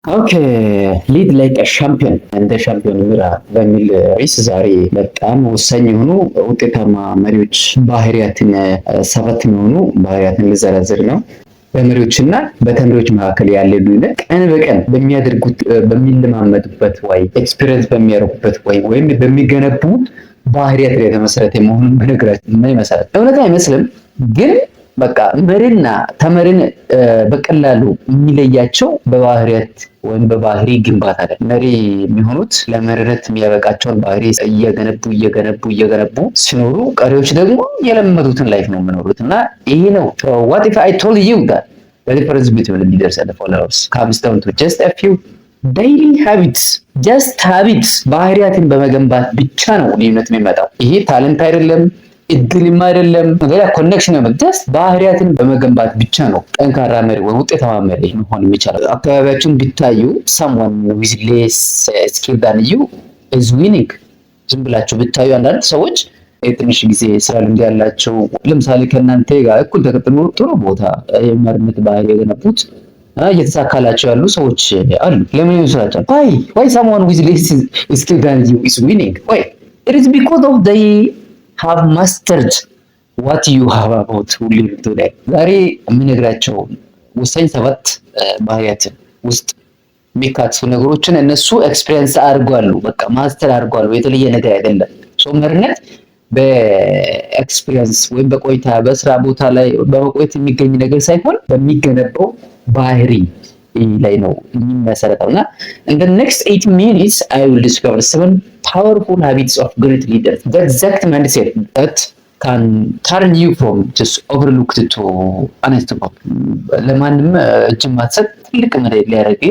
Okay, lead like champion፣ እንደ ሻምፒዮን ምራ በሚል ርዕስ ዛሬ በጣም ወሳኝ የሆኑ ውጤታማ መሪዎች ባህሪያትን፣ ሰባት የሚሆኑ ባህሪያትን ልዘረዝር ነው። በመሪዎችና በተመሪዎች መካከል ያለ ልዩነት ቀን በቀን በሚያደርጉት፣ በሚለማመዱበት ወይ experience በሚያደርጉበት ወይ ወይም በሚገነቡት ባህሪያት ላይ የተመሰረተ መሆኑን ብነግራችሁ ምን ይመስላል? እውነት አይመስልም፣ ግን በቃ መሪና ተመሪን በቀላሉ የሚለያቸው በባህሪያት ወይም በባህሪ ግንባታ ላይ። መሪ የሚሆኑት ለመሪነት የሚያበቃቸውን ባህሪ እየገነቡ እየገነቡ እየገነቡ ሲኖሩ፣ ቀሪዎች ደግሞ የለመዱትን life ነው የሚኖሩት። እና ይሄ ነው። What if I told you that the difference between leaders and followers comes down to just a few daily habits? Just habits፣ ባህሪያትን በመገንባት ብቻ ነው ልዩነት የሚመጣው። ይሄ talent አይደለም፣ እድልም አይደለም፣ ሌላ connection ነው። Just ባህሪያትን በመገንባት ብቻ ነው ጠንካራ መሪ ወይ ውጤታማ መሪ መሆን የሚቻለው። አካባቢያችሁን ቢታዩ someone with less skill than you is winning። ዝም ብላችሁ ብታዩ አንዳንድ ሰዎች የትንሽ ጊዜ ስራ ልምድ ያላቸው፣ ለምሳሌ ከእናንተ ጋር እኩል ተቀጥሎ ጥሩ ቦታ የመሪነት ባህሪ የገነቡት እየተሳካላቸው ያሉ ሰዎች አሉ። ለምን ይመስላችኋል? Why someone with less skill than you is winning? Why? It is because of they have mastered what you have about to live today። ዛሬ የምነግራቸው ወሳኝ ሰባት ባህሪያትን ውስጥ የሚካተቱ ነገሮችን እነሱ experience አድርጓሉ። በቃ master አድርጓሉ። የተለየ ነገር አይደለም። So መሪነት በ experience ወይም በቆይታ፣ በስራ ቦታ ላይ በመቆየት የሚገኝ ነገር ሳይሆን በሚገነባው ባህሪ ላይ ነው የሚመሰረተው። እና in the next 8 minutes I will discover seven powerful habits of great leaders, the exact mindset that can turn you from just overlooked to unstoppable። ለማንም እጅ ማትሰጥ ትልቅ መሪ ሊያደርግ፣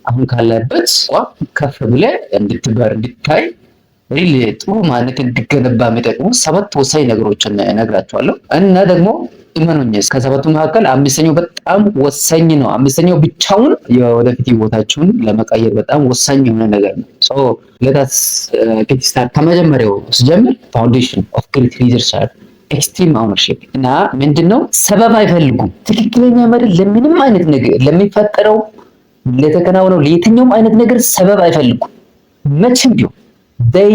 አሁን ካለበት ከፍ ብለህ እንድትበር፣ እንድታይ፣ real ጥሩ ማንነት እንዲገነባ የሚጠቅሙ ሰባት ወሳኝ ነገሮችን እነግራችኋለሁ። እና ደግሞ እመኑኝ ከሰባቱ መካከል አምስተኛው በጣም ወሳኝ ነው። አምስተኛው ብቻውን የወደፊት ህይወታችሁን ለመቀየር በጣም ወሳኝ የሆነ ነገር ነው። So let us get start። ከመጀመሪያው ስጀምር foundation of great leaders are extreme ownership። እና ምንድነው? ሰበብ አይፈልጉም። ትክክለኛ መሪ ለምንም አይነት ነገር፣ ለሚፈጠረው፣ ለተከናወነው ለየትኛውም አይነት ነገር ሰበብ አይፈልጉም መቼም ቢሆን። They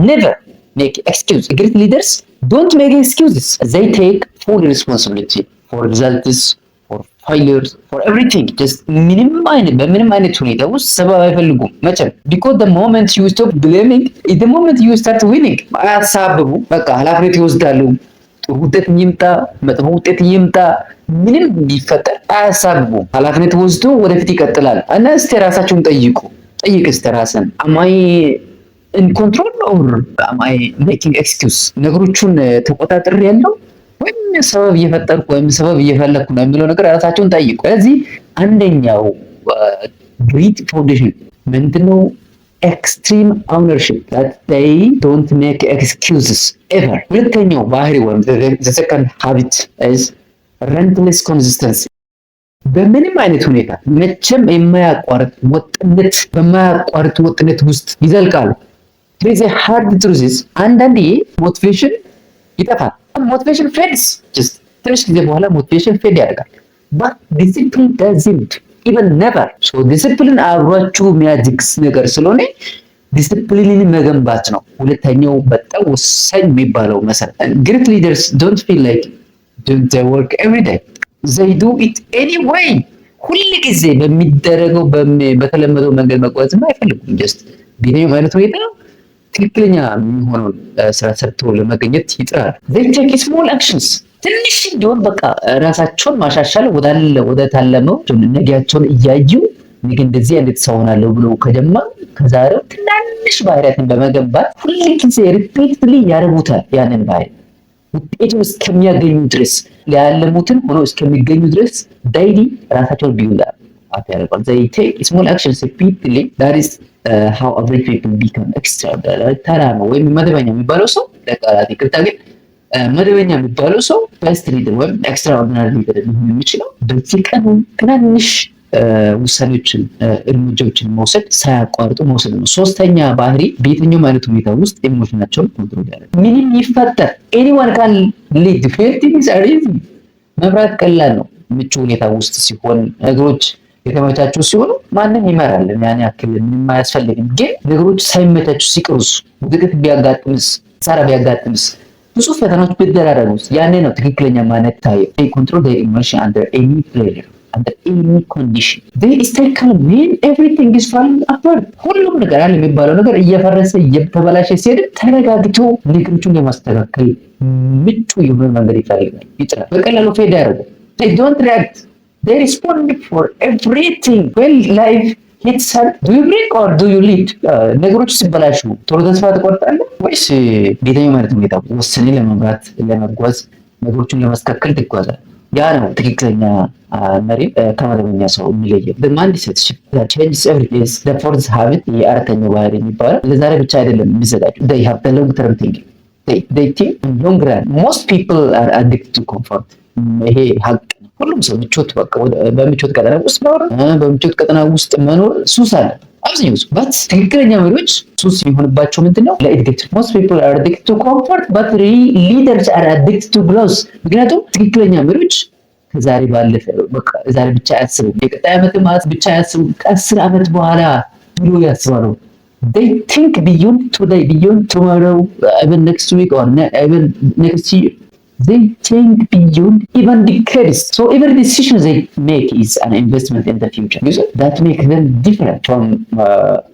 never make excuse. Great leaders don't make excuses. They take full responsibility for results, for failures, for everything. Just ምንም አይነት፣ በምንም አይነት ሁኔታ ውስጥ ሰበብ አይፈልጉም መቼም፣ because the moment you stop blaming is the moment you start winning። አያሳብቡ፣ በቃ ኃላፊነት ይወስዳሉ። ጥሩ ውጤት ይምጣ፣ መጥፎ ውጤት ይምጣ፣ ምንም ቢፈጠር አያሳብቡም። ኃላፊነት ወስዶ ወደፊት ይቀጥላል። እና እስቲ ራሳችሁን ጠይቁ። ጠይቅ እስቲ ራስን፣ am I in control or am I making excuse? ነገሮቹን ተቆጣጥሬያለሁ ወይም ሰበብ እየፈጠርኩ ወይም ሰበብ እየፈለግኩ ነው የሚለው ነገር ራሳቸውን ጠይቁ። ስለዚህ አንደኛው great foundation ምንድነው? Extreme ownership, that they don't make excuses ever። ሁለተኛው ባህሪ ወይም the second habit is relentless consistency። በምንም አይነት ሁኔታ መቼም የማያቋርጥ ወጥነት፣ በማያቋርጥ ወጥነት ውስጥ ይዘልቃሉ። ስለዚህ hard truth፣ አንዳንዴ motivation ይጠፋል። Motivation fades። Just ትንሽ ጊዜ በኋላ motivation fade ያደርጋል። But discipline doesn't even never። So discipline አብሯችሁ የሚያድግ ነገር ስለሆነ ዲሲፕሊንን መገንባት ነው ሁለተኛው በጣም ወሳኝ የሚባለው መሰረት። Great leaders don't feel like doing their work every day, they do it anyway። ሁል ጊዜ በሚደረገው በተለመደው መንገድ መጓዝም አይፈልጉም። Just በየትኛውም አይነት ሁኔታ ትክክለኛ የሚሆነውን ስራ ሰርቶ ለመገኘት ይጥራል። They take small actions። ትንሽ እንዲሆን በቃ ራሳቸውን ማሻሻል፣ ወዳለ ወደ ታለመው ነገያቸውን እያዩ፣ ነገ እንደዚህ አይነት ሰው ሆናለሁ ብሎ ከጀመሩ ከዛሬው ትናንሽ ባህሪያትን በመገንባት ሁል ጊዜ repeatedly ያደርጉታል። ያንን ባህሪ ውጤቱን እስከሚያገኙ ድረስ፣ ያለሙትን ሆኖ እስከሚገኙ ድረስ daily ራሳቸውን build up ያደርጋል። They take small actions repeatedly. That is how average people become extraordinary። ተራ ነው ወይም መደበኛ የሚባለው ሰው፣ ለቃላት ይቅርታ፣ ግን መደበኛ የሚባለው ሰው best leader ወይም extraordinary leader ሊሆን የሚችለው በየቀኑ ትናንሽ ውሳኔዎችን፣ እርምጃዎችን መውሰድ፣ ሳያቋርጡ መውሰድ ነው። ሶስተኛ ባህሪ በየትኛውም አይነት ሁኔታ ውስጥ emotion ኣቸውን control ያደርጋል። ምንም ይፈጠር anyone can lead። Things are easy። መምራት ቀላል ነው። ምቹ ሁኔታ ውስጥ ሲሆን ነገሮች የተመቻቹ ሲሆኑ ማንም ይመራል። ያን ያክል ምንም አያስፈልግም። ግን ነገሮች ሳይመቻቹ ሲቀሩስ፣ ውድቀት ቢያጋጥምስ፣ ኪሳራ ቢያጋጥምስ፣ ብዙ ፈተናዎች ቢደራረቡስ፣ ያኔ ነው ትክክለኛ ማንነት ታየ። Control their emotion under any pressure, under any condition. They stay calm when everything is falling apart. ሁሉም ነገር አለ የሚባለው ነገር እየፈረሰ እየተበላሸ ሲሄድ ተረጋግቶ ነገሮችን የማስተካከል ምቹ የሆነ መንገድ ይፈልጋል፣ ይጥራል። በቀላሉ fade ያደርጉ። They don't react, they respond for everything. When life hits hard, do you break or do you lead? ነገሮች ሲበላሹ ቶሎ ተስፋ ትቆርጣለህ ወይስ ቤተኛው ማለት ሁኔታ ወስኔ ለመምራት፣ ለመጓዝ፣ ነገሮችን ለማስተካከል ትጓዛለህ? ያ ነው ትክክለኛ መሪ ከመደበኛ ሰው የሚለየው። Mindset changes everything is the fourth habit፣ የአራተኛው ባህሪ የሚባለው። ለዛሬ ብቻ አይደለም የሚዘጋጁ። They have the long term thinking. They think in long run. Most people are addicted to comfort። ይሄ ሀቅ ነው። ሁሉም ሰው ምቾት፣ በቃ በምቾት ቀጠና ውስጥ መኖር፣ በምቾት ቀጠና ውስጥ መኖር ሱስ አለ አብዛኛው ሰው። But ትክክለኛ መሪዎች ሱስ የሚሆንባቸው ምንድን ነው? ለእድገት። Most people are addicted to comfort, but leaders are addicted to growth። ምክንያቱም ትክክለኛ መሪዎች ከዛሬ ባለፈ፣ በቃ ዛሬ ብቻ አያስቡም። የቀጣይ ዓመት ማለት ብቻ አያስቡም። ከ10 ዓመት በኋላ ብሎ ያስባሉ። They think beyond today, beyond tomorrow, even next week or even next year. They think beyond even decades. So every decision they make is an investment in the future. You see? That makes them different from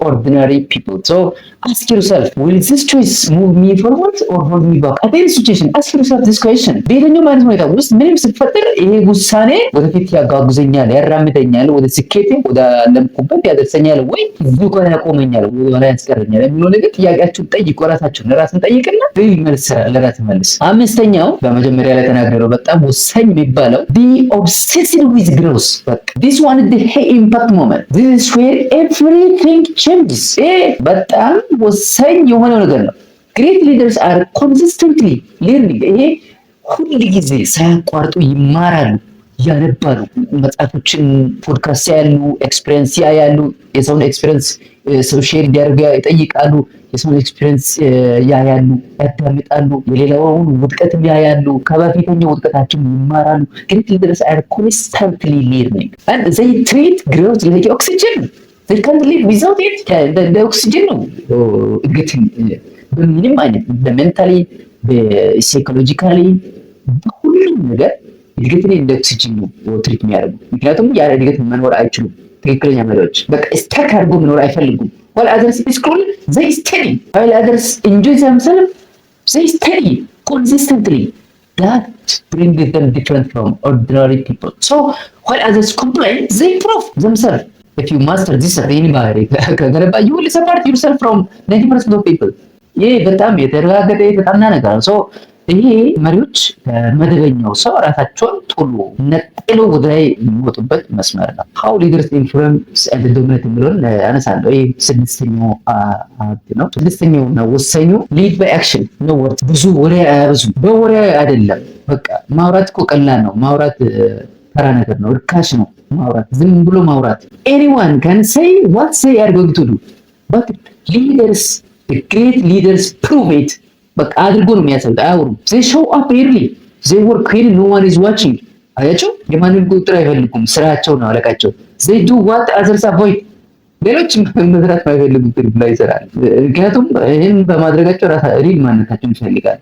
ordinary people. So ask yourself, will this choice move me forward or hold me back? At any situation, ask yourself this question. በየትኛውም አይነት ሁኔታ ውስጥ ምንም ሲፈጠር ይሄ ውሳኔ ወደፊት ያጓጉዘኛል፣ ያራምደኛል፣ ወደ ስኬቴ፣ ወደ አለምኩበት ያደርሰኛል ወይ እዚሁ ጋር ያቆመኛል፣ ወደ ኋላ ያስቀረኛል የሚለው ነገር ጥያቄያችሁን ጠይቁ። ራሳችሁን ለራስን ጠይቅና real መልስ ለራስ መልስ። አምስተኛው፣ በመጀመሪያ ላይ ተናግረው በጣም ወሳኝ የሚባለው be obsessed with growth። በቃ this one is the high impact moment. This is where everything changes። ይሄ በጣም ወሳኝ የሆነው ነገር ነው። Great leaders are consistently learning። ይሄ ሁል ጊዜ ሳያቋርጡ ይማራሉ፣ ያነባሉ፣ መጽሐፎችን፣ ፖድካስት ያሉ፣ experience ያያሉ፣ የሰውን experience ሰው share እንዲያደርጉ ይጠይቃሉ። የሰውን experience ያያሉ፣ ያዳምጣሉ፣ የሌላውን ውድቀትም ያያሉ፣ ከበፊተኛው ውድቀታቸው ይማራሉ። Great leaders are constantly learning and they treat growth like oxygen. They can't live without it። እንደ ኦክሲጅን ነው እድገትን በምንም አይነት፣ በ mentally፣ በ psychologically፣ በሁሉም ነገር እድገትን እንደ ኦክሲጅን ነው treat የሚያደርጉ። ምክንያቱም ያለ እድገት መኖር አይችሉም። ትክክለኛ መሪዎች በቃ stuck አድርጎ መኖር አይፈልጉም። While others scroll, they study. While others enjoy themselves, they study consistently. That brings them different from ordinary people. So while others complain, they prove themselves. If you master this ባህሪ ከገነባ you will separate yourself from 90% of people። ይህ በጣም የተረጋገጠ የተጠና ነገር ነው። ይሄ መሪዎች ከመደበኛው ሰው ራሳቸውን ቶሎ ነጥለው ወደ ላይ የሚወጡበት መስመር ነው። How leaders influence and dominate የሚለውን አነሳለሁ። ይህ ስድስተኛው ነው። ስድስተኛው ነው ወሳኙ lead by action, no word። ብዙ ወሬ አያበዙም። በወሬ አይደለም። በቃ ማውራት እኮ ቀላል ነው። ማውራት ተራ ነገር ነው። ርካሽ ነው ማውራት፣ ዝም ብሎ ማውራት። Anyone can say what they are going to do, but leaders, great leaders prove it። በቃ አድርጎ ነው የሚያሳዩት። አያወሩም። They show up early. They work when no one is watching። አያቸው፣ የማንም ቁጥጥር አይፈልጉም። ስራቸው ነው አለቃቸው። They do what others avoid። ሌሎች መስራት የማይፈልጉትን ላይ ይሰራል። ምክንያቱም ይህን በማድረጋቸው ራሳ real ማንነታቸውን ይፈልጋሉ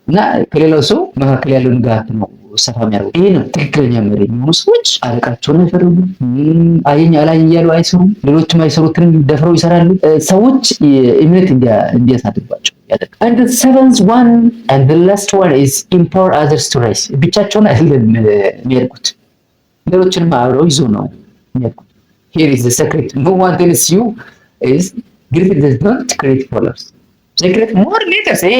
እና ከሌላው ሰው መካከል ያለውን gap ነው ሰፋ የሚያደርጉት። ይሄ ነው ትክክለኛ መሪ የሚሆኑ ሰዎች። አለቃቸውን አይፈልጉም። አየኝ አላየኝ እያሉ አይሰሩም። ሌሎችም አይሰሩትንም ደፍረው ይሰራሉ። ሰዎች እምነት እንዲያሳድባቸው ያደርጋል። And the seventh one and the last one is empower others to rise። ብቻቸውን አይደለም የሚያድጉት፣ ሌሎችንም አብረው ይዞ ነው የሚያድጉት። Here is the secret no one tells you is great leaders don't create followers, they create more leaders። ይሄ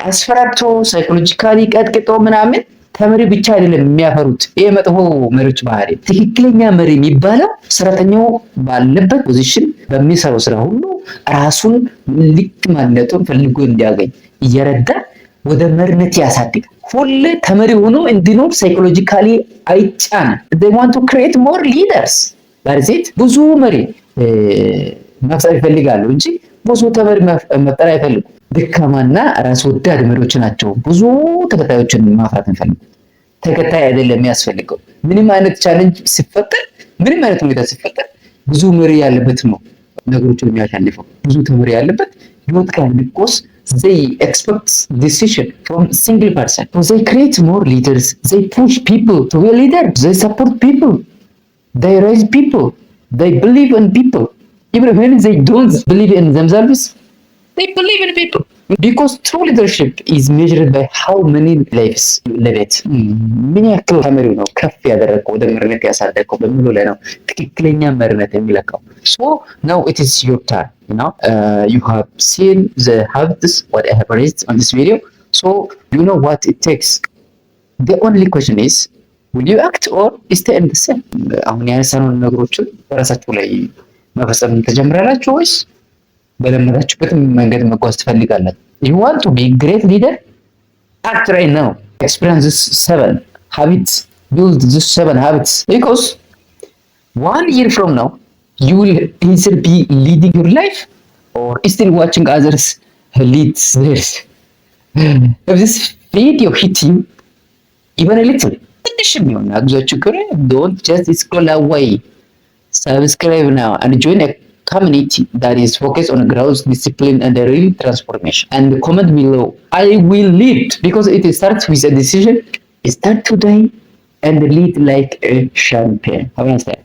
አስፈራርቶ፣ psychologically ቀጥቅጦ ምናምን ተመሪ ብቻ አይደለም የሚያፈሩት። ይሄ መጥፎ መሪዎች ባህሪ። ትክክለኛ መሪ የሚባለው ሰራተኛው ባለበት position በሚሰራው ስራ ሁሉ ራሱን ልክ ማንነቱን ፈልጎ እንዲያገኝ እየረዳ ወደ መሪነት ያሳድጋል። ሁሌ ተመሪ ሆኖ እንዲኖር psychologically አይጫንም። They want to create more leaders. That's it። ብዙ መሪ መፍጠር ይፈልጋሉ እንጂ ብዙ ተመሪ መፍጠር አይፈልጉም። ደካማና ራስ ወዳድ መሪዎች ናቸው ብዙ ተከታዮችን ማፍራት የሚፈልጉት። ተከታይ አይደለም የሚያስፈልገው። ምንም አይነት challenge ሲፈጠር ምንም አይነት ሁኔታ ሲፈጠር ብዙ መሪ ያለበት ነው ነገሮችን የሚያሸንፈው። ብዙ ተመሪ ያለበት ይወድቃል። Because they expect decision from single person. So they create more leaders. They push people to be a leader. They support people. They raise people. They believe in people. Even when they don't believe in themselves, they believe in people. Because true leadership is measured by how many lives you elevate. ምን ያክል ተመሪው ነው ከፍ ያደረገው፣ ወደ መሪነት ያሳደገው በሚለው ላይ ነው ትክክለኛ መሪነት የሚለካው። So now it is your turn. You have seen the habits what I have raised on this video. So you know what it takes. The only question is, will you act or stay in the same? አሁን ያነሳነውን ነገሮችን በራሳችሁ ላይ መፈጸም ትጀምራላችሁ ወይስ በለመዳችሁበት መንገድ መጓዝ ትፈልጋላችሁ? You want to be great leader? Act right now. Experience this seven habits. Build this seven habits, because one year from now you will either be leading your life or still watching others lead theirs. If this video hit you even a little, ትንሽም ይሆን አግዟችሁ ከሆነ፣ don't just scroll away. Subscribe now and join a community that is focused on growth, discipline, and a real transformation. And comment below, "I will lead," because it starts with a decision. Start today and lead like a champion. Have a nice day.